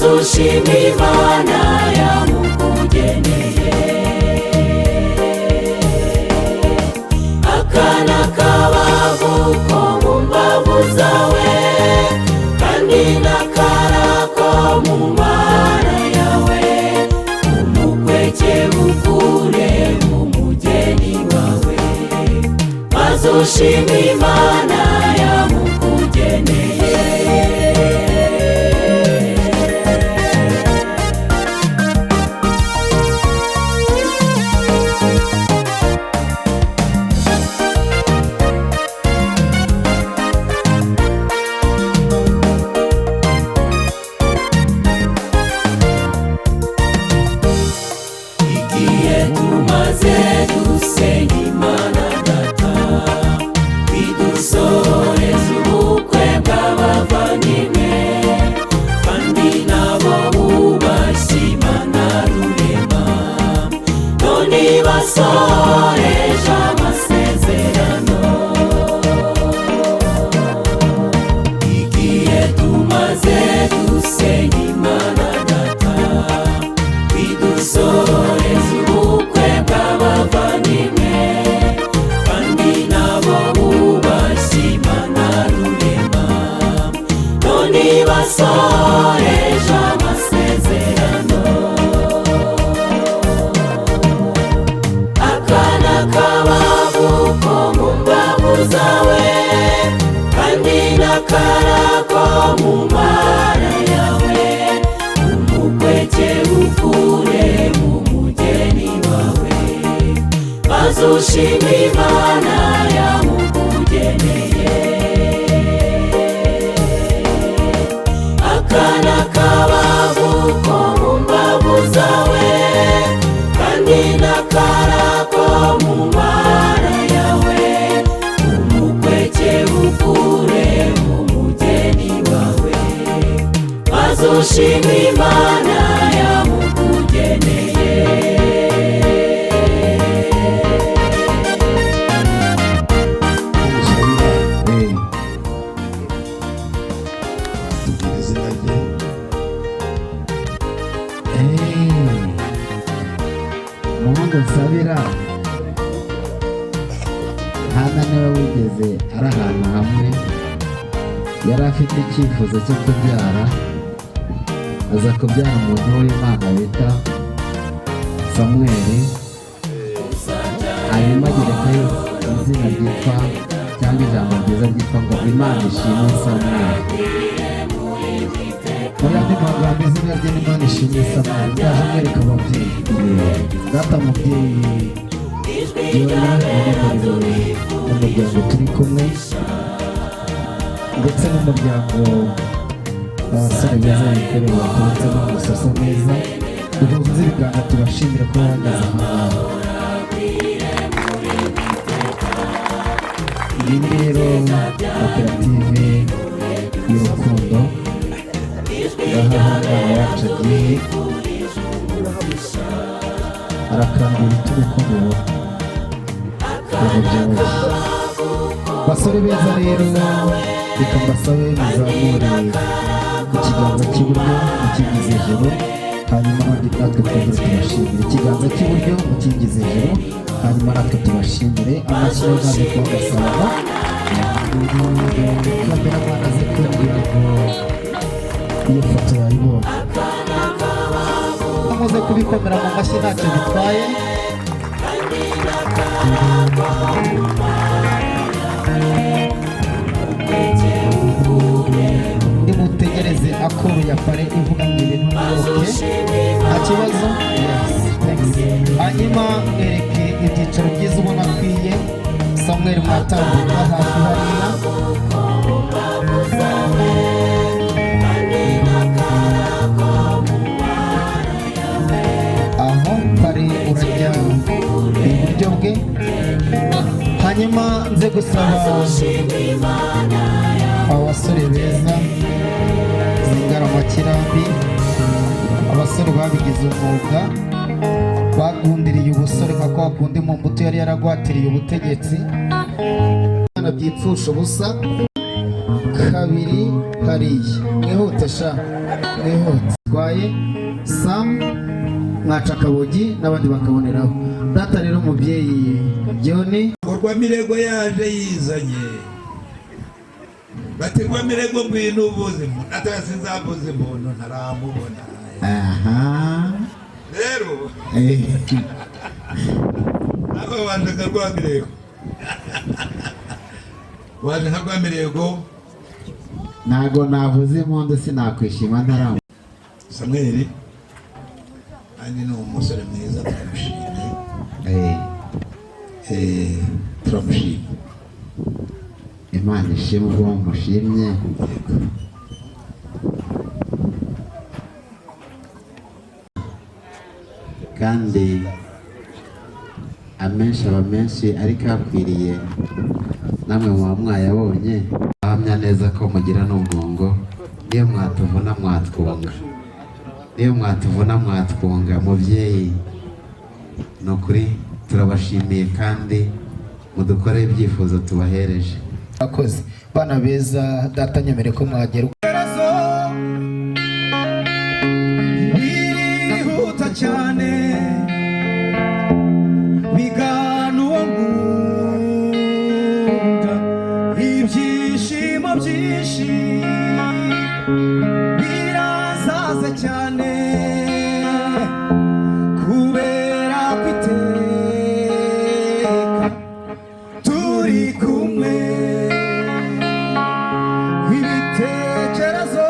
Maze ushima Imana yamukugeneye. Akana kabavu ko mu mbavu zawe, kandi n'akara ko mu mara yawe, umukweke bukure mu mugeni wawe, maze ushima Imana yamukugeneye. Igihe tumaze dusenga Imana Data, bidusoreza ubukwe bw'abavandimwe, kandi nabo bubashye Imana Rurema, none basoreje amasezerano. Igihe tumaze dusenga Imana Data, bidusoreza ubukwe bw'abavandimwe, kandi nabo bubashye Imana Rurema, none basoreje amasezerano. Akana kabavu ko mu mbavu zawe, kandi n'akara ko mu mara yawe, umukweke ukure mu mugeni wawe, maze ushima Imana yamukugeneye. Akana kabavu ko mu mbavu zawe, kandi n'akara ko mu mara yawe, umukweke ukure mu mugeni wawe, maze ushima Imana yamukugeneye. Umusabira. Tubwira izina rye. Umuhungu nsabira, Hana niwe wigeze ari ahantu hamwe yari afite icyifuzo cyo kubyara, aza kubyara umuntu w'Imana bita Samweli, hanyuma agerekaho izina ryitwa cyangwa ijambo ryiza ryitwa ngo "Imana ishimwe Samweli". Mu yandi magambo, izina rye ni Imana ishimwe Samweli. Ndaje mwereka ababyeyi. Data mubyeyi Yona, munyemerere n'umuryango turi kumwe, ndetse n'umuryango abasore beza bikoreye baturutsemo amasasa meza, duhuze ibiganza tubashimira ko bahagaze aha ngaha. Iyi ni rero koperative y'urukundo. Ngaha aho umwana wacu agiye arakangura ibitugu uko mubona, ntabwo byoroshye. Basore beza rero, reka mbasabe muzamure ikiganza cy'iburyo mukingize hejuru, hanyuma natwe twongere tubashimire. Ikiganza cy'iburyo mukingize hejuru, hanyuma natwe tubashimire. Amashyi maze kuba gasaba cameraman aze kumbwira ngo iyo foto yayibonye. Muze kubikomera mu mashyi, ntacyo bitwaye. Nimutegereze akoro ya pare ivuga ngo ibintu ni okay, nta kibazo. Yes, thanks. Hanyuma mwereke ibyicaro byiza ubona akwiye. Samuel, mwatambuka hafi hariya. Aho pare urajya iburyo bwe, hanyuma nze gusaba abasore beza z'ingaramakirambi, abasore babigize umwuga, bagundiriye ubusore nka kwa kundi mu mbuto yari yaragwatiriye ubutegetsi, byipfusha ubusa. Kabiri hariya. Mwihute sha, mwihute. Twaye Sam, mwaca akabogi n'abandi bakaboneraho. Data rero, umubyeyi John. Rwamirego yaje yizanye, bati: "Rwamirego, ngwino uvuze impundu." Ati: "Sinzavuza impundu ntaramubona." Aha. Rero nawe waje nka Rwamirego, waje nka Rwamirego. Ntabwo navuze impundu, sinakwishima ntaramu. Samweli kandi ni umusore mwiza, turamushimye. Turamushimye. Imana ishimwe ubwo mushimye. Yego. Kandi amenshi aba menshi, ariko akwiriye namwe muba mwayabonye. Ahamya neza ko mugira n'ubwungo. Niyo mwatuvuna mwatwunga, niyo mwatuvuna mwatwunga. Mubyeyi, ni ukuri turabashimiye kandi mudukorere ibyifuzo tubahereje. Akoze bana beza. Data, nyemere ko mwagera. Birihuta cyane bigana uwo nkunda, ibyishimo byinshi birazaza cyane kubera kwiteka turi kumwe. Ibitekerezo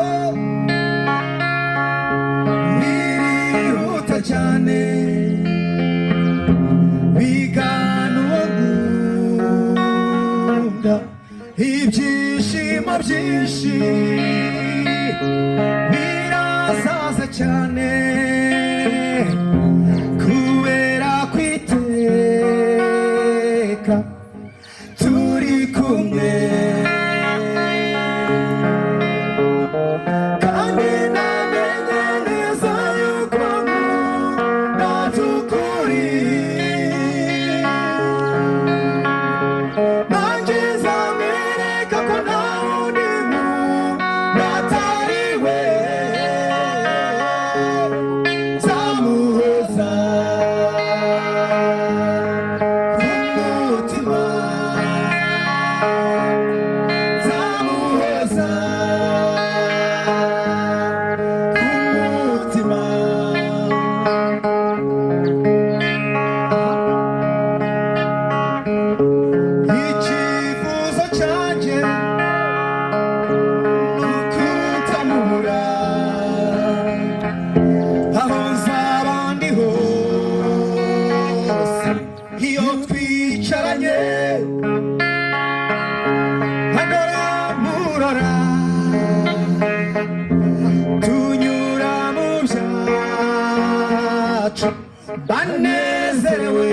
birihuta cyane bigana uwo nkunda, ibyishimo byinshi birasaza cyane kubera kwiteka turi kumwe. Kandi namenye neza yuko nkunda by'ukuri, nanjye nzamwereka ko nta wundi muntu atari we. Nzamuhoza ku mutima, nzamuhoza ku mutima. Icyifuzo cyanjye ni ukutamubura aho nzaba ndi hose. Iyo twicaranye nkagora murora, tunyura mu byacu banezerewe.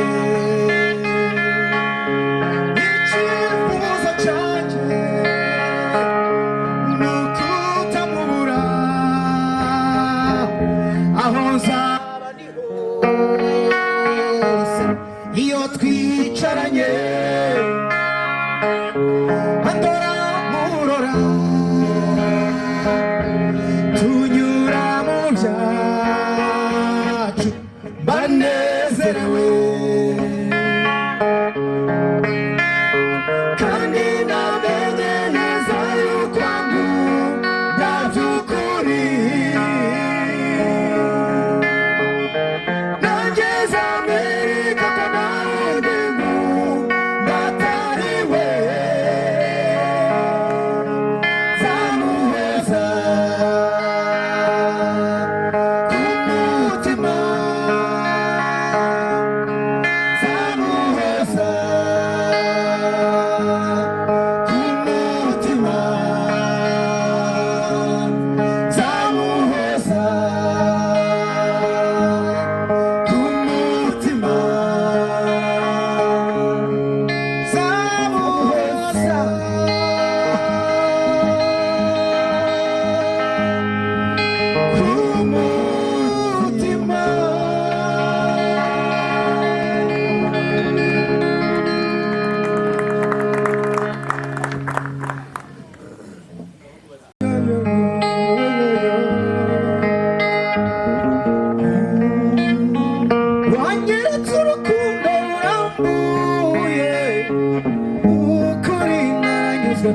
Icyifuzo cyanjye ni ukutamubura aho nzaba ndi hose. Iyo twicaranye andora murora, tunyura mu byacu banezerewe.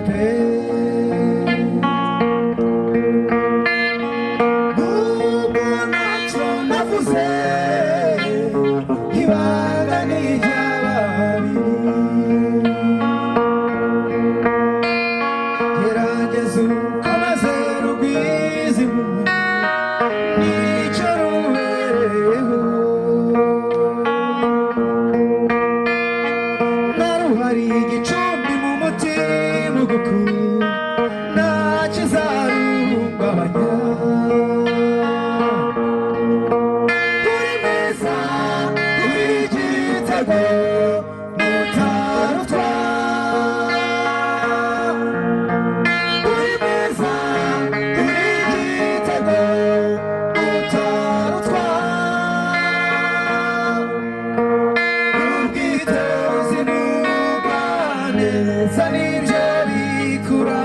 Pe nubwo ntacyo navuze, ibanga ni iry'ababiri. Gerageza ukomeze rugwize impuhwe, nicyo rubereyeho. Naruhari igicumbi mu mutima ugukunda, nta kizaruhungabanya. Uri mwiza, uri igitego mutarutwa. Uri mwiza, uri igitego mutarutwa. Ubwitonzi n'ubugwaneza nibyo bikura.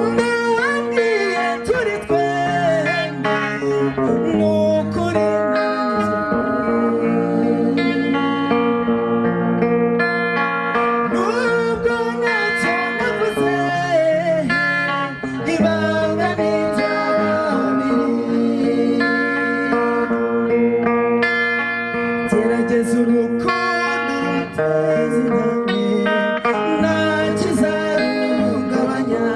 Ndababwiye turi twembi, ni ukuri nanyuzwe. Nubwo ntacyo navuze, ibanga ni iry'ababiri. Gerageza urukundo ruteza intambwe, nta kizaruhungabanya.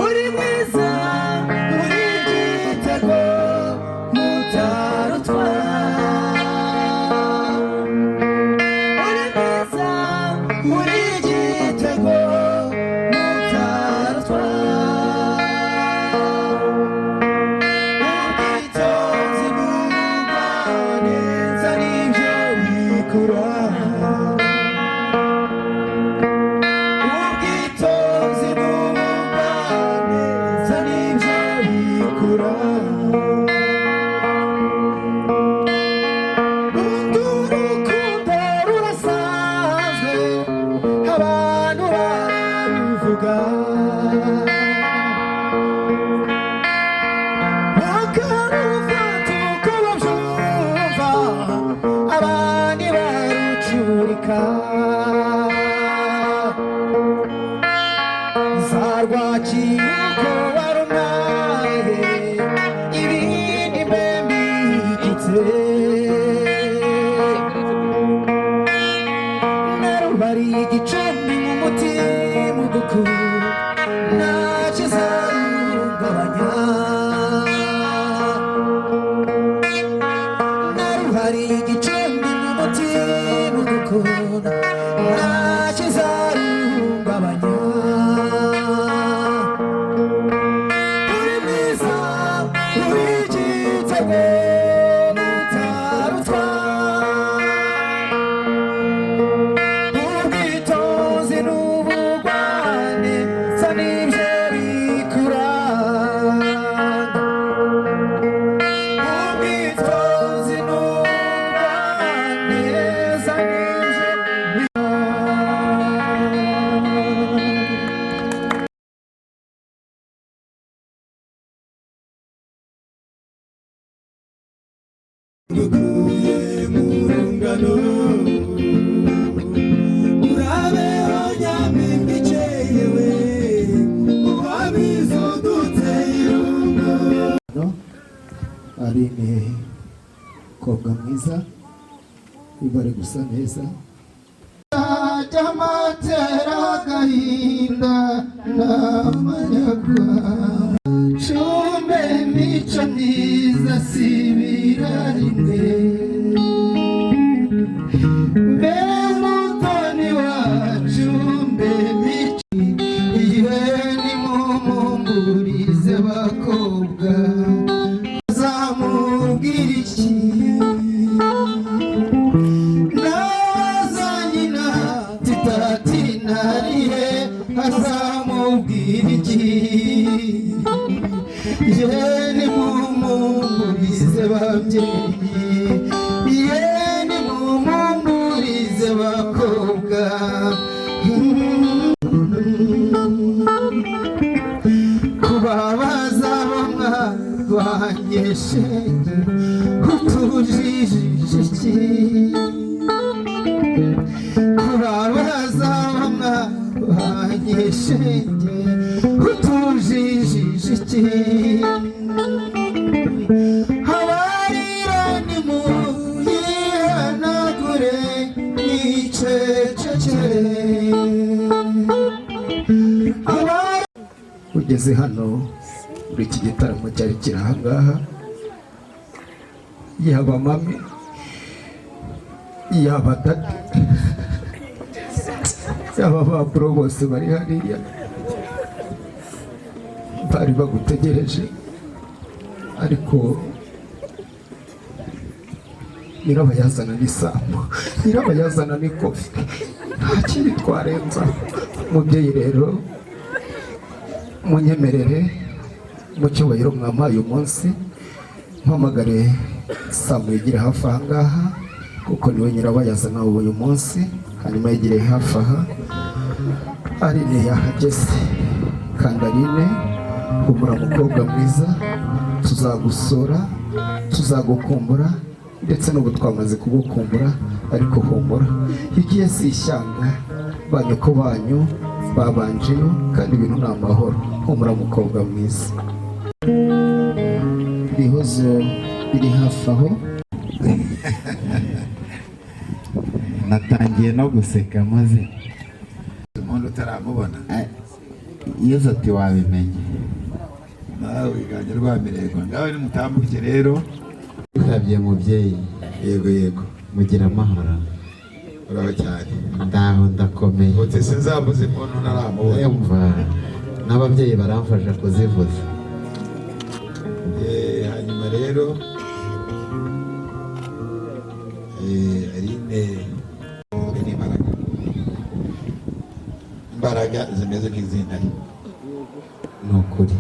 Uri mwiza, uri igitego mutarutwa. Uri mwiza, uri igitego mutarutwa. Ubwitonzi n'ubugwaneza nibyo bikura. Ubwitonzi n'ubugwaneza nibyo bikura. Urundi urukundo rurasanzwe, abantu bararuvuga, bakarufata uko babyumva, abandi barucurika. Nzarwakira uko warumaye, ibindi mbe mbigitse. Narubariye igicumbi mu mutima ugukunda, nta kizaruhungabanya. Naruhariye igicumbi mu mutima ugukunda, nta kizaruhungabanya. Uri mwiza, uri igitego mutarutwa. Ubwitonzi n'ubugwaneza nibyo bikuranga. Ubwitonzi n'ubugwaneza nibyo bikuranga. Ngukuye mu rungano, urabeho nyampinga ikeyewe, uhabizi uduteye irungu. Aline, mukobwa mwiza, bari gusa neza. Amatera agahinda n'amanyagwa, cumbe mico myiza sibira rimwe. Mbe mutoni wacu, mbe mico igihe, nimumumburize bakobwa, azamubwira iki? Naza nyina titatinarihe, azamubwira iki? Ye nimumumburize babyeyi, ye nimumumburize bakobwa. Kubabaza bo mwarwanye shenge. Shenge utujijije iki? Abarira nimuyihanagure, nicecekere. Ugeze hano muri iki gitaramo cyari kiri aha ngaha, yaba mami, yaba daddy, yaba ba bro, bose bari hariya, bari bagutegereje. Ariko nyirabayazana ni Sambu, nyirabayazana ni Kofi, nta kindi twarenza. Umubyeyi rero, munyemerere mu cyubahiro mwampaye uyu munsi, mpamagare Samu yigire hafi aha ngaha, kuko niwe nyirabayazana uyu munsi. Hanyuma yigire hafi aha. Aline yahageze. Kandi Aline, humura mukobwa mwiza, tuzagusura, tuzagukumbura, ndetse n'ubu twamaze kugukumbura. Ariko humura, iyo ugiye si ishyanga, ba nyoko banyu babanjeyo, kandi ibintu ni amahoro. Humura mukobwa mwiza. Ibihozo biri hafi aho. Natangiye no guseka maze Umuntu utaramubona. Yezu ati: "Wabimenye." Nawe wiganje rwa mirego, ngawe nimutambuke rero. Witabye mubyeyi. Yego yego. Mugira amahoro. Uraho cyane. Ndaho, ndakomeye. Uti sinzabuze umuntu ntaramubona. Yumva n'ababyeyi baramfasha kuzivuza. Hanyuma rero Aline ni imbaraga, imbaraga zimeze nk'iz'intare. Ni ukuri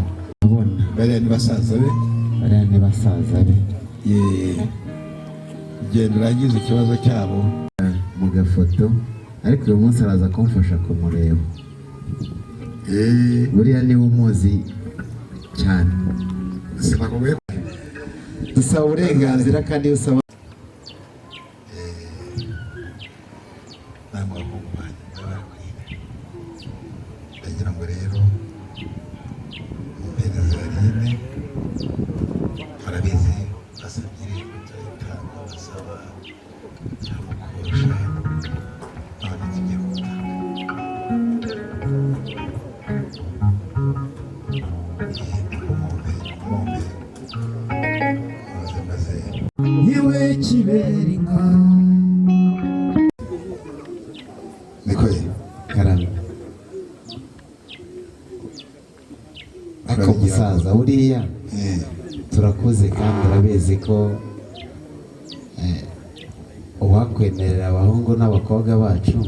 ubona. Bariya ni basaza be. Bariya ni basaza be. Genda urangize ikibazo cyabo. Mu gafoto, ariko uyu munsi araza kumfasha kumureba. Buriya niwe umuzi cyane. Sinakubwiye? Dusaba uburenganzira, kandi iyo usaba Namwe abahungu banjye bari kwiga, ndagira ngo rero mumpereze Aline. Barabizi, basabye irembo turayitanga, basaba turamukosha, none tugiye kumutanga. Mumpe, mumpe, maze maze. Iwe kibera inka. Niko ye. Karame. Ariko musaza, buriya turakuze kandi urabizi ko uwakwemerera abahungu n'abakobwa bacu,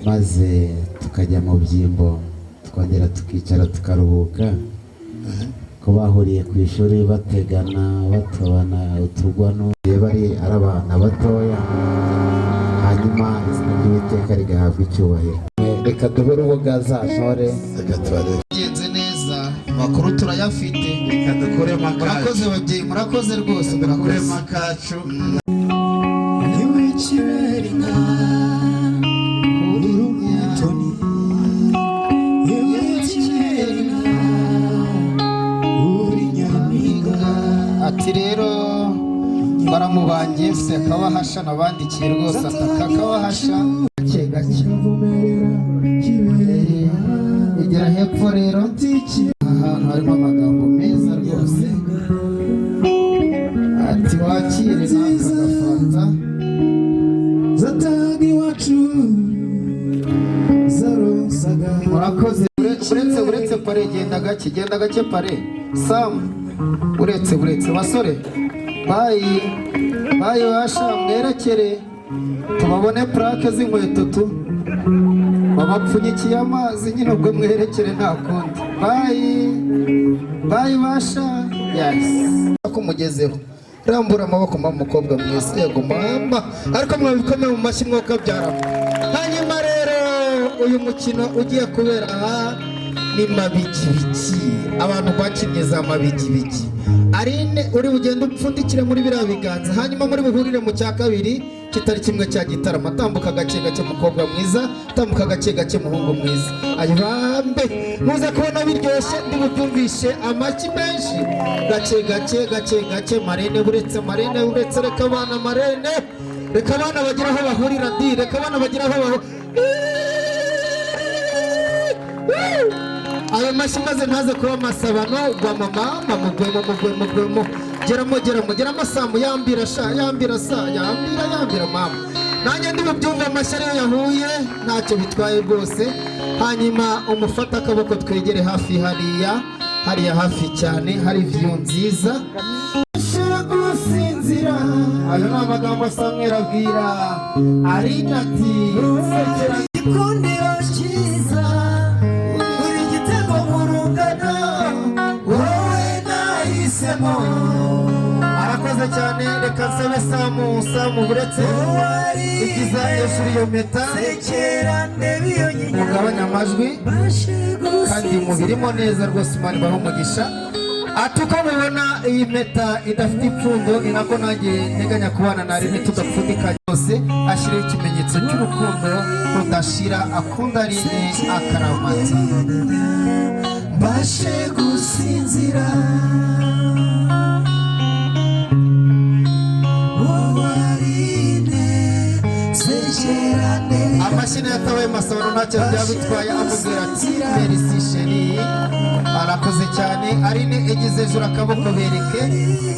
maze tukajya mu byimbo, tukongera tukicara tukaruhuka, ko bahuriye ku ishuri bategana, batobana utugwano, bari ari abana batoya. Hanyuma izina ry'Uwiteka rigahabwa icyubahiro. Reka duhe urubuga za ntore. Reka tubarebe. Bigenze neza, amakuru turayafite. Reka dukuremo akacu. Murakoze babyeyi, murakoze rwose, murakoze. Dukuremo akacu. Iwe kibera inka, uri umutoni. Iwe kibera inka, uri nyampinga. Ati rero baramubangiye se akabahasha, nabandikiye rwose ataka akabahasha gake gake. Kavomerera kibera inka. Igera hepfo rero, ahantu harimo amagambo meza rwose, ati wakire n'aka gafanta. Zataga iwacu zaronsaga. Murakoze. Uretse, uretse pare, genda gake, genda gake pare Samu, uretse, uretse basore, bye bye, basha mwerekere tubabone purake z'inkweto tu babapfunyikiye amazi nyine, ubwo mwerekere nta kundi. Bye bye basha. Yes, ko mugezeho, rambura amaboko mama, mukobwa mwiza. Yego mama, ariko mwabikomeye mu mashyi mwokabyara. Hanyuma rero uyu mukino ugiye kubera aha ni mabigibigi, abantu bakinnye za mabigibigi. Aline, uri bugende upfundikire muri biriya biganza, hanyuma muri buhurire mu cya kabiri kitari kimwe cya gitaramo. Tambuka gake gake, mukobwa mwiza, tambuka gake gake, muhungu mwiza. Ayibambe, muze kubona biryoshye, ndibubyumvishe amashyi menshi. Gake gake, gake gake. Marraine, buretse, marraine, buretse. Reka abana, marraine, reka abana bagira aho bahurira di, reka abana bagira aho bahurira. Ayo mashyi maze ntaze kuba amasabano. Gwa mama, mugwemo, mugwemo, mugwemo, geramo, geramo, geramo. Samu, yambira sha, yambira sa, yambira, yambira mama. Nanjye ndi bubyumve amashyi ariyo yahuye, ntacyo bitwaye rwose. Hanyuma umufate akaboko, twegere hafi hariya, hariya hafi cyane hari view nziza. Gusinzira, ayo ni amagambo Samweli abwira Aline ati sekera. Igikundiro cyiza, uri igitego mu rungano, wowe nahisemo. Arakoze cyane. Reka nsabe Samu, Samu, buretse igiza hejuru iyo mpeta. Sekera ndebe iyo nyinya. Mugabanye amajwi. Mbashe Kandi mubirimo neza rwose, Imana ibahe umugisha. Ati uko mubona iyi mpeta idafite ipfundo, ni nako nanjye nteganya kubana na Aline tudapfundikanye yose. Ashyireho ikimenyetso cy'urukundo rudashira akunda Aline akaramata. Mbashe gusinzira, wowe Aline, sekera ndebe. Amashyi yatabaye masabano, ntacyo byaba bitwaye. Amubwira ati merci chérie. Arakoze cyane. Aline, egize hejuru akaboko, bereke,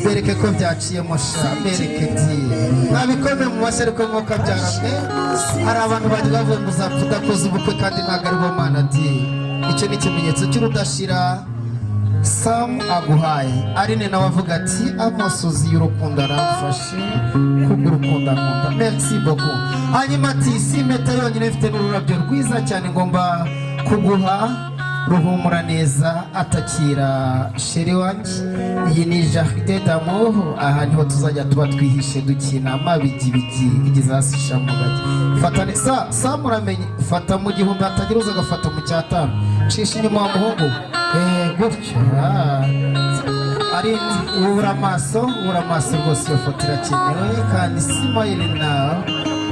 bereke ko byaciyemo sha, bereke ti ntabikome mu mashyi. Ariko mwuka byaramwe, hari abantu bajya bavuga ngo uzapfa udakoze ubukwe, kandi ntabwo ari bo Mana di. Icyo ni ikimenyetso cy'urudashira Sam aguhaye. Aline nawe avuga ati amosozi y'urukundo aramfashe kubw'urukundo akunda, merci beaucoup. Hanyuma ati si impeta yonyine, mfite n'ururabyo rwiza cyane ngomba kuguha, ruhumura neza. Atakira chéri wanjye, iyi ni jardin d'amour, aha niho tuzajya tuba twihishe dukina amabigibigi. Igeze hasi shamu gake, fata sa sa, muramenye, fata mu 1000, hatagira uza agafata mu cyatanu. Cisha inyuma wa muhungu, gutyo. Ari ubura amaso, ubura amaso rwose. Iyo foto irakenewe kandi smile nawe,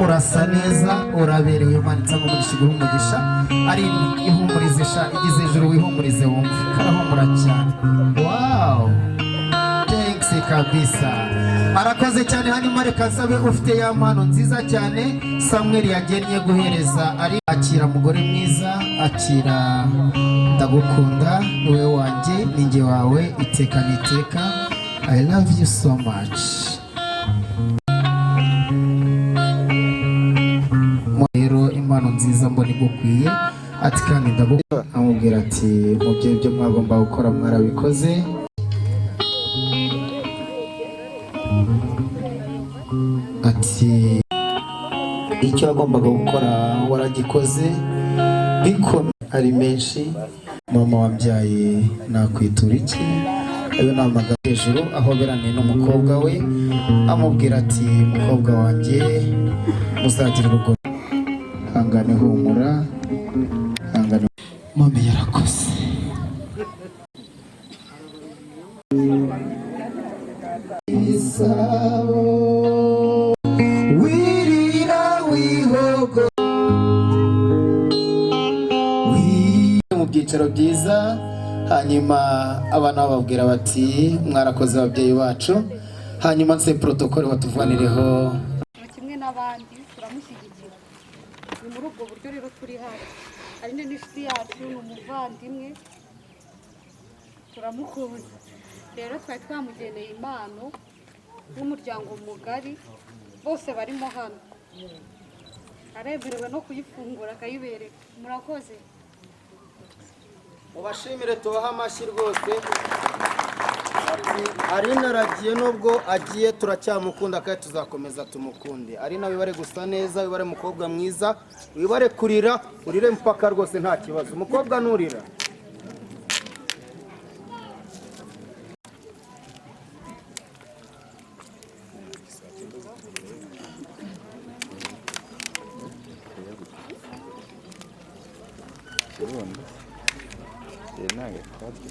urasa neza, uraberewe. Umanitse ngo umugisha iguhe umugisha. Ari ihumurize sha, igeze hejuru wihumurize, wumve karahumura cyane. Wow, thanks kabisa, arakoze cyane. Hanyuma reka nsabe ufite ya mpano nziza cyane Samweli yagennye guhereza ari. Akira mugore mwiza, akira, ndagukunda, niwe wanjye, ninjye wawe iteka n'iteka. I love you so much. Rero impano nziza mbona igukwiye. Ati kandi ndagukunda. Amubwira ati mubyeyi, ibyo mwagomba gukora mwarabikoze. Ati icyo wagombaga gukora waragikoze, bikome ari menshi. Mama wabyaye, nakwitura iki? Ayo ni amagambo hejuru ahoberanye n'umukobwa we, amubwira ati mukobwa wanjye, muzagira urugo, hangane, humura, hangane. Mami yarakoze. Ibisabo wirira wihogo. Mu byicaro byiza. Hanyuma abana bababwira bati mwarakoze ababyeyi bacu. Hanyuma nse protocole batuvanireho. Kimwe n'abandi turamushyigikira. Ni muri ubwo buryo rero turi hano. Aline n'inshuti yacu, ni umuvandimwe, turamukunda. Rero twari twamugeneye impano nk'umuryango mugari, bose barimo hano. Aremerewe no kuyifungura akayibereka. Murakoze. Mubashimire, tubahe amashyi rwose. Ati Aline aragiye, nubwo agiye turacyamukunda kandi tuzakomeza tumukunde. Aline, wibare gusa neza, wibare mukobwa mwiza, wibare kurira, urire mpaka rwose, nta kibazo, umukobwa nturira. Kirundo. Iri ni agakode.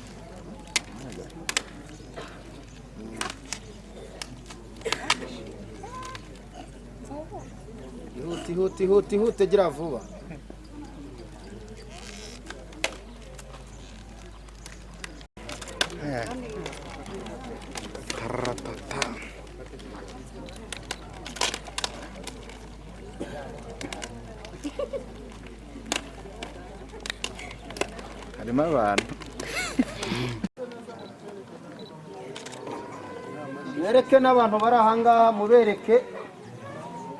Ihute, ihute, ihute, gira vuba. Taratata. Harimo abantu. Mwereke n'abantu bari ahangaha, mubereke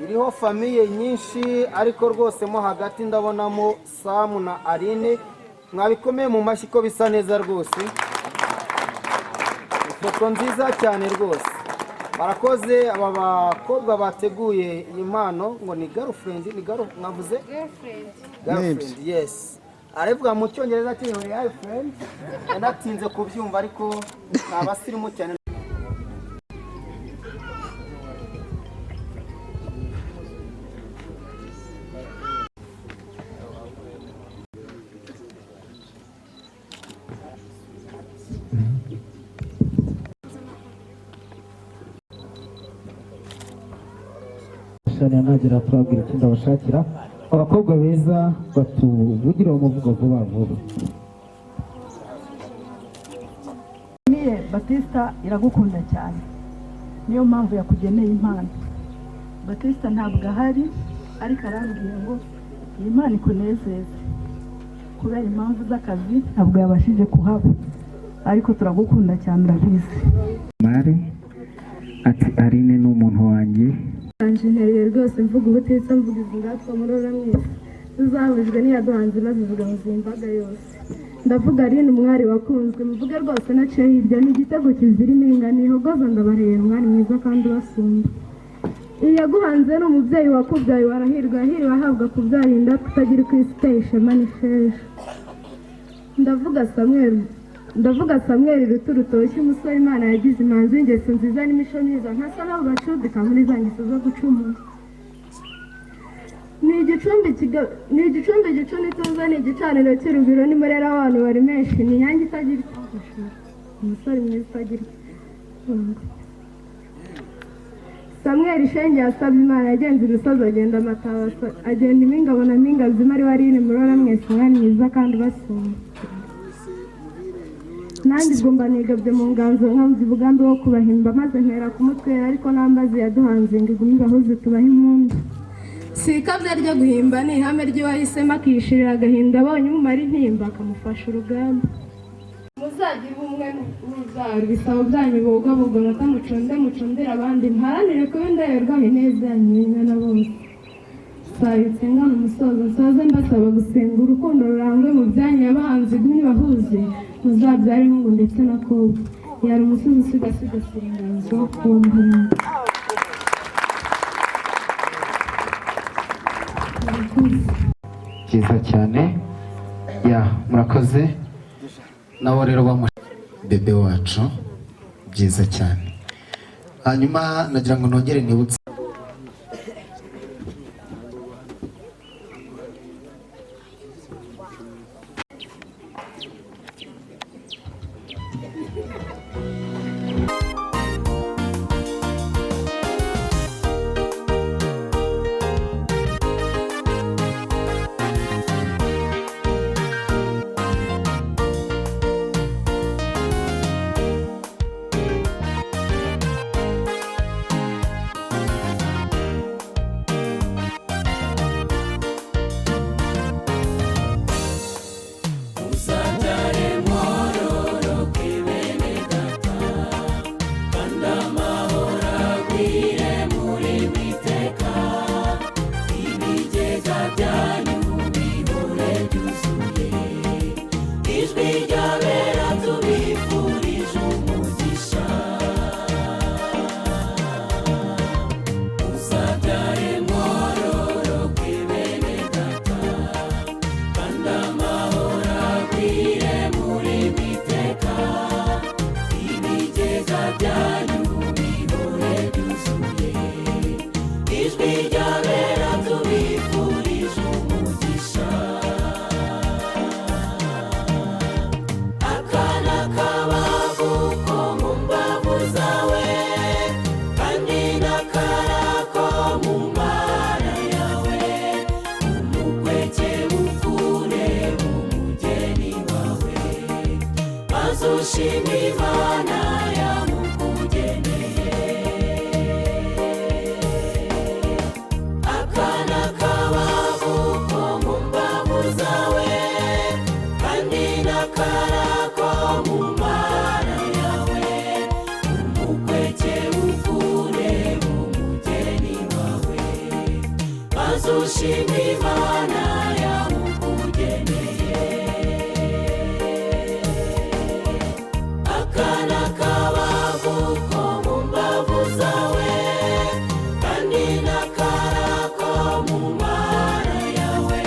iriho famille nyinshi, ariko rwose mo hagati ndabonamo Samu na Aline. Mwabikomeye mu mashyi ko bisa neza rwose. Ifoto nziza cyane rwose. Barakoze aba bakobwa bateguye iyi mpano, ngo ni girlfriend, ni girl mwavuze? Girlfriend. Girlfriend, yes. Aravuga mu Cyongereza ati "girlfriend", yanatinze kubyumva, ariko ni abasirimu cyane. Shania nagera turabwira ikindi abashakira. Abakobwa beza batuvugire umuvugo vuba vuba. Niye Batista iragukunda cyane, niyo mpamvu yakugeneye impano. Batista ntabwo ahari, ariko arambwiye ngo iyi mpano ikunezeze. Kubera impamvu z'akazi ntabwo yabashije kuhaba, ariko turagukunda cyane, urabizi. Mari ati: "Aline ni umuntu wanjye." Ntereye rwose mvuga ubutitsa, mvuga izi ndatwa murora mwese tuzahujwe n'iyaduhanze maze ivuga ngo imbaga yose. Ndavuga Aline, umwari wakunzwe, muvuge rwose naciye hirya, ni igitego kizira impinga, nihogoza ndabareba, umwari mwiza kandi ubasumba. Iyaguhanze ni umubyeyi wakubyaye, warahirwa, yahiriwe ahabwa kubyara inda kutagira uko isi iteye ishema n'isheja. Ndavuga Samweli, ndavuga Samweli ruti rutoshye, umusore Imana yagize imanzi y'ingeso nziza n'imico myiza, ntasa n'abo bacudika muri za ngeso zo gucumura. Ni igicumbi gicuna ituze, ni igicaniro cy'urugwiro, ni murera abantu bari menshi, ni inyange itagira icyo, umusore mwiza utagira icyo. Samweli shenge yasabye Imana, yagenze imisozi, agenda amataba, agenda impinga, abona mpinga nzima, ari we Aline murora mwese, umwari mwiza kandi ubasumba. Nanjye ubwo mba nigabye mu nganzo, nkamva umugambi wo kubahimba, maze mpera ku mutwe, ariko nambaze yaduhanze ngo igume ibahuze, tubahe impundu. Si ikabya ryo guhimba, ni ihame ry'uwahisemo akishirira agahinda, abonye umumara intimba akamufasha urugamba. Muzagire ubumwe n'urubyaro, ibisabo byanyu bubungabunga, amata mucunde, mucundire abandi, muharanire kuba indaherwa, ineza yanyu imenywe na bose. Sayutse ngana umusozo, nsoze mbasaba gusenga urukundo rurangwe mu byanyu, yabahanze igumye ibahuze, muzabyare hungu ndetse na kobwa. Yari umusozi usigasigasira inganzo uwo muhungu. Murakoze. Byiza cyane ya, murakoze. Nabo rero bamu bebe wacu, byiza cyane. Hanyuma nagira ngo nongere nibutse ushima Imana yamukugeneye. Akana kabavu ko mu mbavu zawe, kandi n'akara ko mu mara yawe, umukweke ukure mu mugeni wawe, maze ushima Imana yamukugeneye. Akana kabavu ko mu mbavu zawe, kandi n'akara ko mu mara yawe,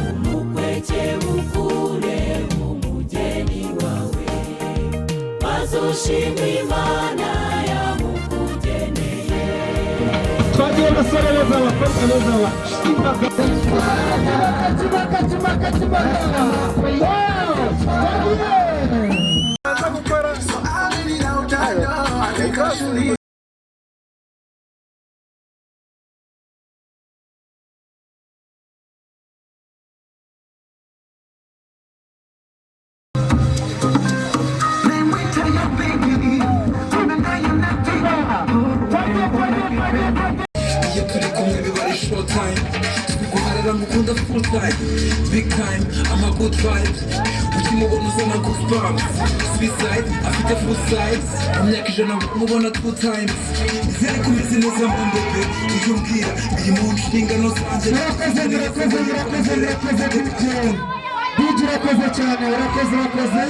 umukweke ukure mu mugeni wawe, maze ushima Imana yamukugeneye. Twagiye, abasore beza, abakobwa beza, imbaga. Kimaka, kimaka, kimaka. Wow, twagiye. Iyo turi kumwe biba ari show time, guharara ngukunda full time, big time, ama good vibes. Ukimubona uzana goosebumps. Suicide afite full size, mu myaka 100 mubona two times. Zari kumeze neza mu mbebe, ujye umbwira biri mu nshingano zanjye. Murakoze, murakoze, murakoze, murakoze. DJ, DJ, urakoze cyane, urakoze, urakoze,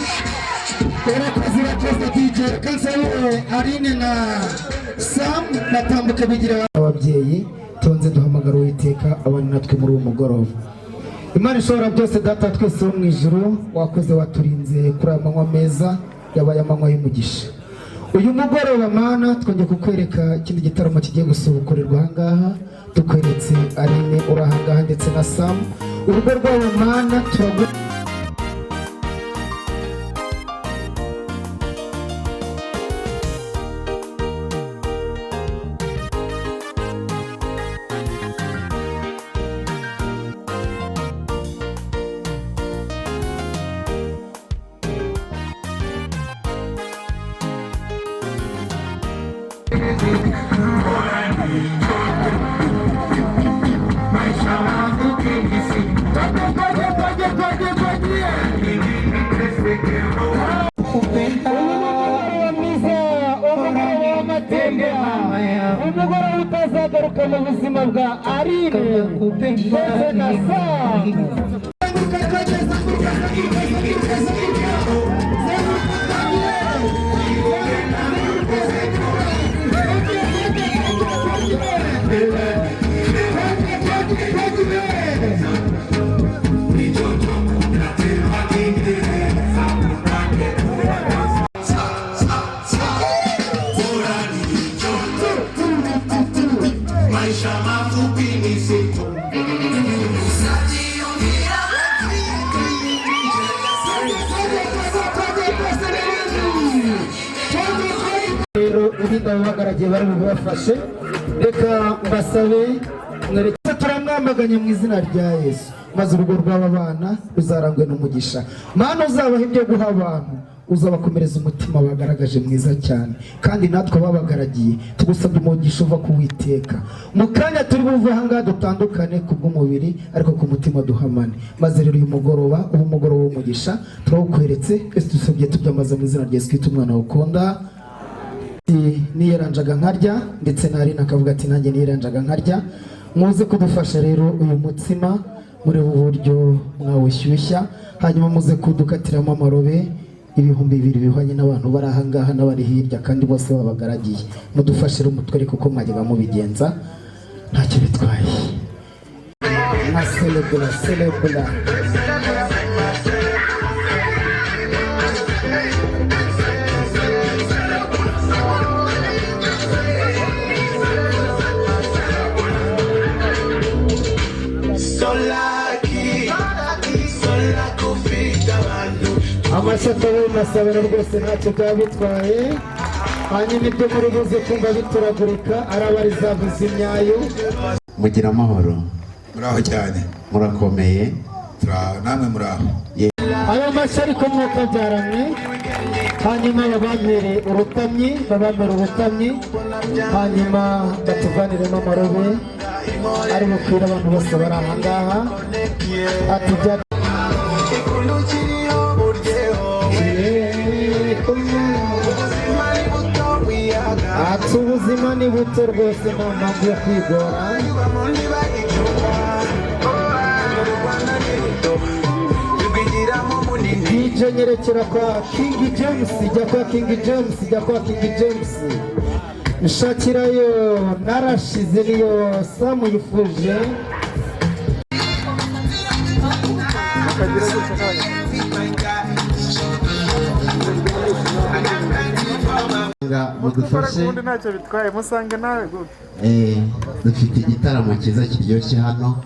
urakoze, urakoze DJ. Kansabe Aline na Sam batambuke bigira ababyeyi. Tonze duhamagara Uwiteka abana natwe muri uwo mugoroba. Imana ishobora byose, Data twese wo mu ijuru, wakoze, waturinze kuri aya manywa meza yabaye amanywa y'umugisha. Uyu mugoroba, Mana, twongeye kukwereka ikindi gitaramo kigiye gusubukurirwa ahangaha. Tukweretse Aline uri ahangaha ndetse na Sam, urugo rwabo. Mana, turagu Umugoroba mwiza, umugoroba w'amateka, umugoroba utazagaruka mu buzima bwa Aline ndetse na Sam. Maisha mafupi ni siku. Rero ibindi ababagaragiye bari bubafashe. Reka mbasabe mwereke. Turamwamaganye mu izina rya Yesu, maze urugo rw'aba bana ruzarangwe n'umugisha. Mana, uzabaha ibyo guha abantu, uzabakomereza umutima bagaragaje mwiza cyane, kandi natwe babagaragiye tugusabye umugisha uva ku Witeka. Mu kanya turi buve ahangaha dutandukane ku bw'umubiri, ariko ku mutima duhamane. Maze rero uyu mugoroba uba umugoroba w'umugisha. Turawukweretse twese, dusabye tubyamaze mu izina rya Yesu Kristo, umwana ukunda. Niyeranjaga nkarya, ndetse na Aline akavuga ati nanjye niyeranjaga nkarya. Muze kudufasha rero uyu mutsima muri ubu buryo mwawushyushya, hanyuma muze kudukatiramo amarobe 2000 bihwanye n'abantu bari ahangaha n'abari hirya, kandi bose babagaragiye. Mudufashe rero mutwereke uko mwajyaga mubigenza, ntacyo bitwaye. Na celebra celebra. Solaki, Solaki ufite abantu. Amashyaka y'amasabiro rwose ntacyo byaba bitwaye. Hanyuma ibyo muri buze kumva bituragurika araba ari zavuze imyayo. Mugira amahoro. Muraho cyane. Murakomeye. Turaho, namwe muraho? Ayo mashyi ariko mwuka byaramwe. Hanyuma babamere urutamyi, babamere urutamyi, hanyuma batuvaniremo amarobe ari bukwire abantu bose bari aha ngaha. Ati bya Ati ubuzima ni buto rwose, nta mpamvu yo kwigora. DJ, nyerekera kwa King James, jya kwa King James, jya kwa King James, nshakirayo narashize, niyo Samu yifuje. Nga mudufashe. Ubundi ntacyo bitwaye, musange nawe gutya. Dufite igitaramo cyiza kiryoshye hano.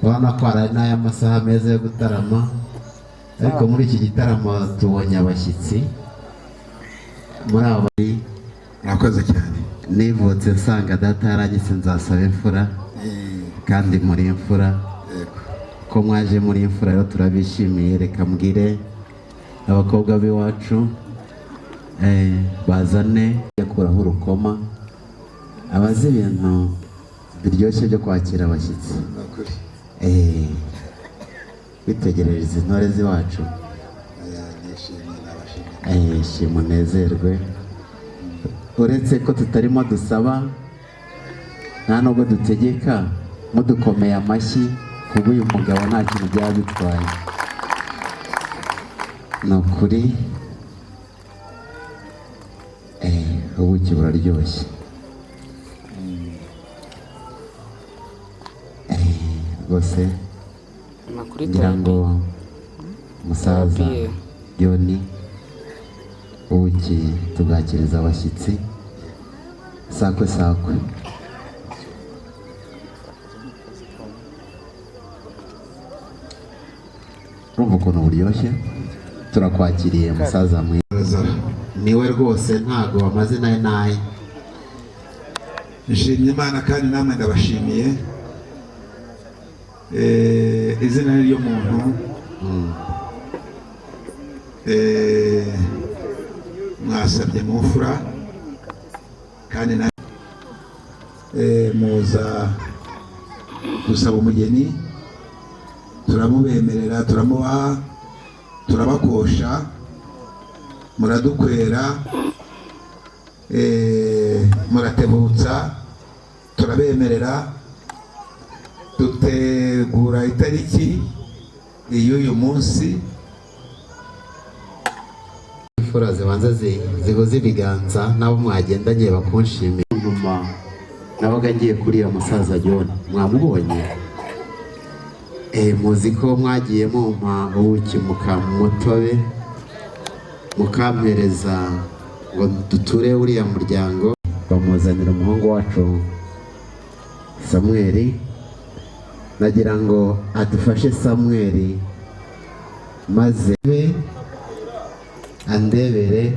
Urabona ko hari n'aya masaha meza yo gutarama, ariko muri iki gitaramo tubonye abashyitsi muri abo bari. Murakoze cyane. Nivutse nsanga data yaragise nzasaba imfura, kandi muri imfura ko mwaje muri imfura rero turabishimiye. Reka mbwire abakobwa b'iwacu bazane yakuraho urukoma, abazi ibintu biryoshye byo kwakira abashyitsi. Witegereje izi ntore z'iwacu, shima unezerwe. Uretse ko tutarimo dusaba, nta nubwo dutegeka, mudukomeye amashyi kubw'uyu mugabo nta kintu byaba bitwaye, ni ukuri. Ubuki buraryoshye. Rwose ngira ngo musaza Yoni, ubuki tubwakiriza abashyitsi sakwe sakwe. Urumva ukuntu buryoshye. Turakwakiriye musaza mwiza, niwe rwose ntago amazina ye naye. Nshimye Imana kandi namwe ndabashimiye. Izina ni ryo muntu. Mwasabye mu mfura kandi na muza gusaba umugeni, turamubemerera, turamubaha, turabakosha, muradukwera, muratebutsa, turabemerera, dutegura itariki y'uyu munsi. Imfura zibanza zihuza ibiganza n'abo mwagendanye bakunshimira. Ntuma nabaga ngiye kuriya musaza John, mwamubonye. Muzi ko mwagiye mumpa ubuki, mukampa umutobe, mukampereza ngo duture uriya muryango, bamuzanira umuhungu wacu Samweli. Nagira ngo adufashe Samweli, maze be andebere.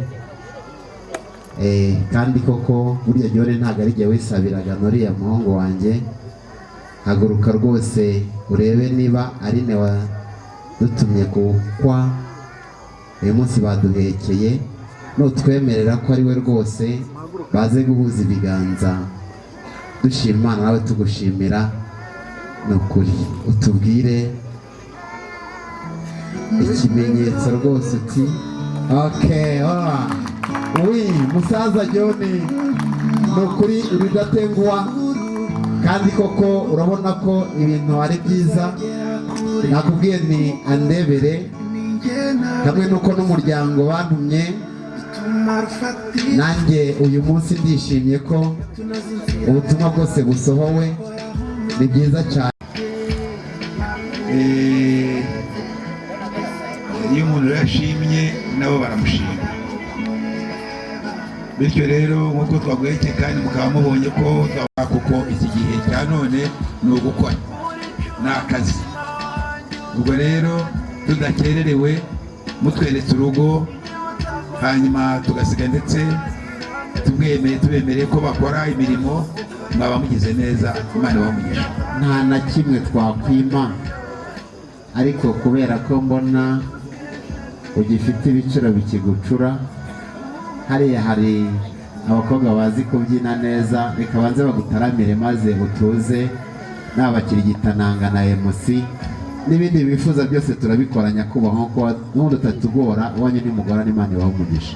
Kandi koko burya John ntabwo ari jye wisabiraga n'uriya muhungu wanjye. Haguruka rwose urebe niba ari ne wadutumye kukwa uyu munsi baduhekeye. Nutwemerera ko ari we rwose, baze guhuza ibiganza dushima Imana nawe tugushimira. Ni ukuri utubwire ikimenyetso rwose uti okay, ora wi musaza John, ni ukuri uri kandi koko urabona ko ibintu ari byiza. Nakubwiye ni andebere hamwe nuko n'umuryango bantumye. Nanjye uyu munsi ndishimye ko ubutumwa bwose busohowe, ni byiza cyane. Iyo umuntu rero ashimye nabo baramushima. Bityo rero nk'uko twaguhekeye kandi mukaba mubonye ko kuko iki gihe cya none ni ugukora, ni akazi. Ubwo rero tudakererewe, mutweretse urugo, hanyuma tugasiga ndetse tumwemeye, tubemereye ko bakora imirimo, mwaba mugize neza. Imana ibahe. Nta na kimwe twakwima, ariko kubera ko mbona Ugifite ibiciro bikigucura. Hariya hari abakobwa bazi kubyina neza, reka banze bagutaramire maze utuze. N'abakirigitananga na MC n'ibindi bifuza byose turabikora, nyakubahwa, nkuko n'ubundi utatugora iwanyu nimugora n'Imana ibaha umugisha.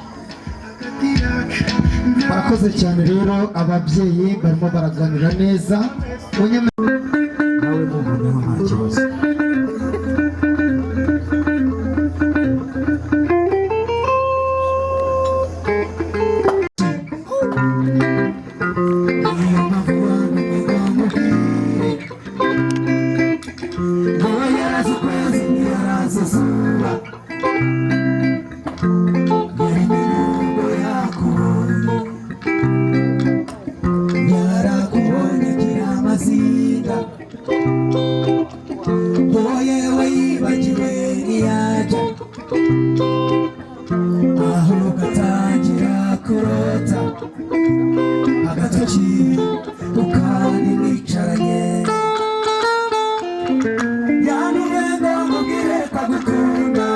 Barakoze cyane rero, ababyeyi barimo baraganira neza. Nawe muvuneho, nta kibazo. Yarakubonye agira amazinda, ngo yewe yibagiwe ntiyajya, ahubwo atangira kurota agatoki ukandi mwicaranye. Yantumye ngo mubwire ko agukunda,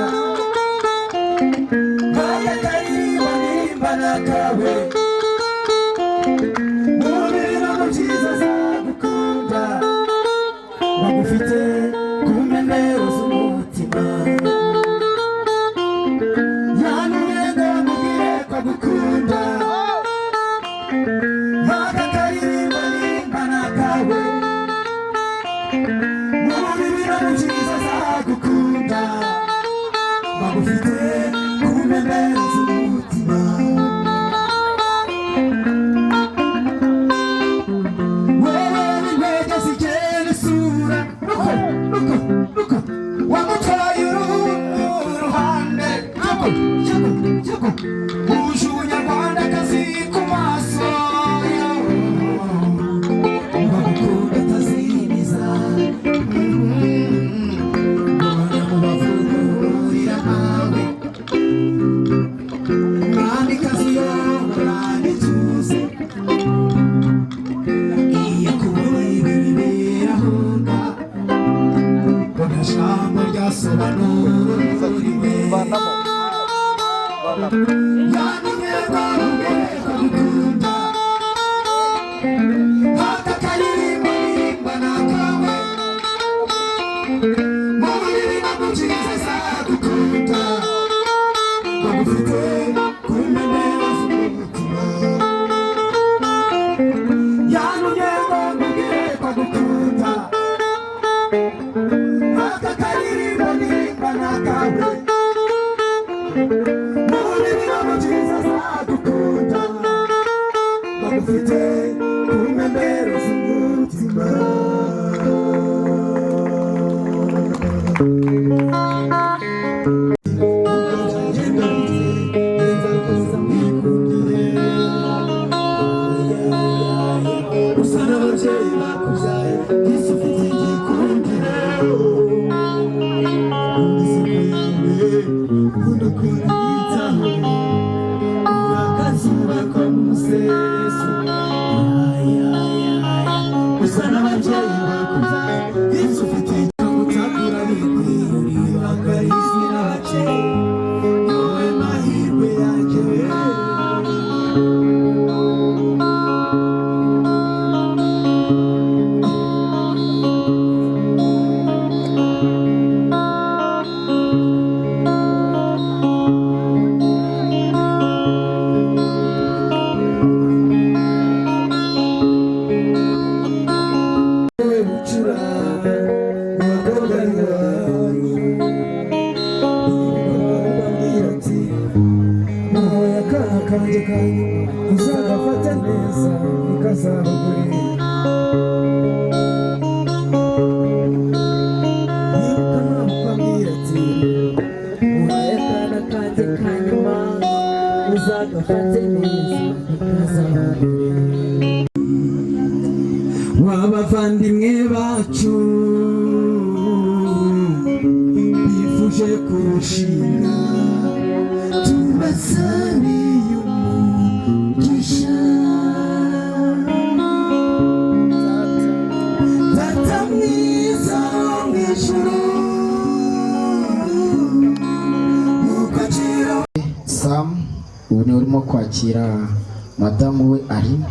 nkajya akaririmba nimba nakawe mubiri no mu byiza azagukunda, bagufite ku mpembero z'umutima. Yantumye ngo mubwire ko agukunda, nk'aka karirimbo nimba nakawe mu bibi no mu byiza azagukunda, bagufite ku mpembero z'umutima. Wewe w'intege zigena isura, ruko ruko ruko wamutwaye uruhande, yego yego yego, uje ubunyarwandakazi ku maso, bagukunda atazimiza, mbona mu bavugururira nawe, mwamikazi uyobora ntituze. Iyo kubona ibi bibera ahunga, mbona jambo ryasobanuriwe. Yantumye ngo mubwire ko agukunda, aka karirimbo nimba nakawe mu bibi no mu byiza azagukunda, bagufite ku mpembero z'umutima. Yantumye ngo mubwire ko agukunda, aka karirimbo nimba nakawe mu bibi no mu byiza azagukunda, bagufite ku mpembero z'umutima. Usa n'ababyeyi bakubyaye, ese ufite igikundiro. Nkunda isuku yawe, nkunda ukuntu unyitaho, uri akazuba ko mu museso. Usa n'ababyeyi bakubyaye, ese ufite igikundiro. Bikwiye ibanga rizwi n'abakire, ni wowe mahirwe yanjye we. Bucura mu bakobwa b'iwanyu, ubabwira ati muhoye akana kanjye ka nyuma, uzagafate neza ntikazabagore. Yibuka mpamvu abwira ati muhaye akana kanjye ka nyuma, uzagafate neza ntikazabagore. W'abavandimwe bacu bifuje kurushinga, tubasabiye umugisha. Data mwiza wo mu ijuru, nk'uko Kwakira madamu we Aline.